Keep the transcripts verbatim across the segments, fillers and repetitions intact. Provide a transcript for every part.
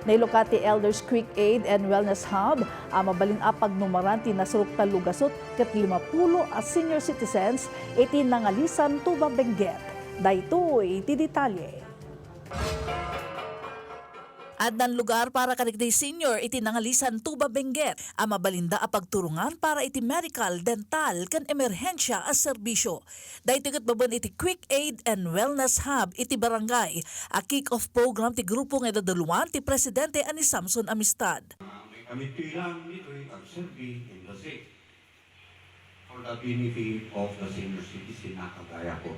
Nailukat ti Elders Quick Aid and Wellness Hub a mabalin a pagnumaran ti nasurok tallo gasut ket limapulo a senior citizens iti Nangalisan, Tuba, Benguet. Daytoy ti detalye. Addan lugar para kadagiti senior iti Nangalisan, Tuba, Benguet a mabalinda a pagturongan para iti medical, dental, ken emerhensia a serbisio. Daytoy ket babaen iti Quick Aid and Wellness Hub iti barangay a kick-off program ti grupo nga idadaluan ti presidente a ni Samson Amistad. Kami lang ditoy agserbi in the sick for the benefit of the senior citizen na kagaya ko.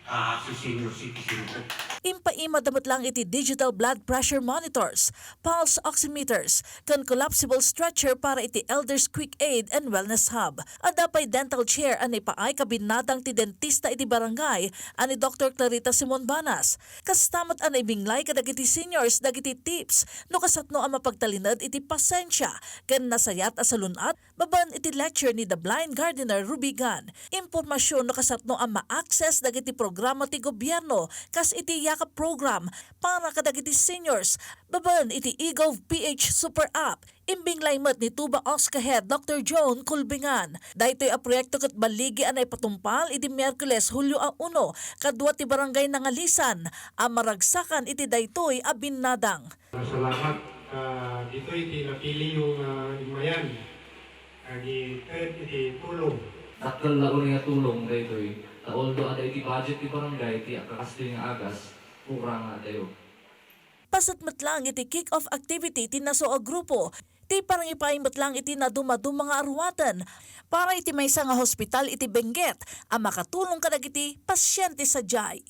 Ah, si senior citizen ko. Impaimada met lang iti digital blood pressure monitors, pulse oximeters, ken collapsible stretcher para iti Elders Quick Aid and Wellness Hub. Adda pay dental chair a naipaay kabinnadang ti dentista iti barangay a ni Doktor Clarita Simon Banas. Kasta met a naibinglay kadagiti seniors dagiti tips no kasatno a mapagtalinaed iti pasensia ken nasayat a salun-at babaen iti lecture ni The Blind Gardener Rubigan. Impormasyon no kasatno a ma-access dagiti programa ti gobyerno kas iti Yakap Program para kadagiti seniors babaen iti eGov P H Super App. Imbinglay met ni Tuba OSCA Head Doktor John Culbingan. Daytoy a proyekto ket balligi a naipatungpal idi Miyerkules, Hulyo a uno, kadua ti Barangay Nangalisan a maragsakan iti daytoy a binnadang. Salamat, ah, ditoy ti napiliyo nga immayan. Agited iti tulong. Dakkel la unay a tulong daytoy, ta although adda iti budget ti barangay ti agkakastoy nga agas, kurang nga adayo. Paset met lang iti kick-off activity ti nasu a grupo, ti pangipaay met lang iti nadumaduma nga aruaten para iti maysa nga hospital iti Benguet a makatulong kadagiti pasiente sadiay.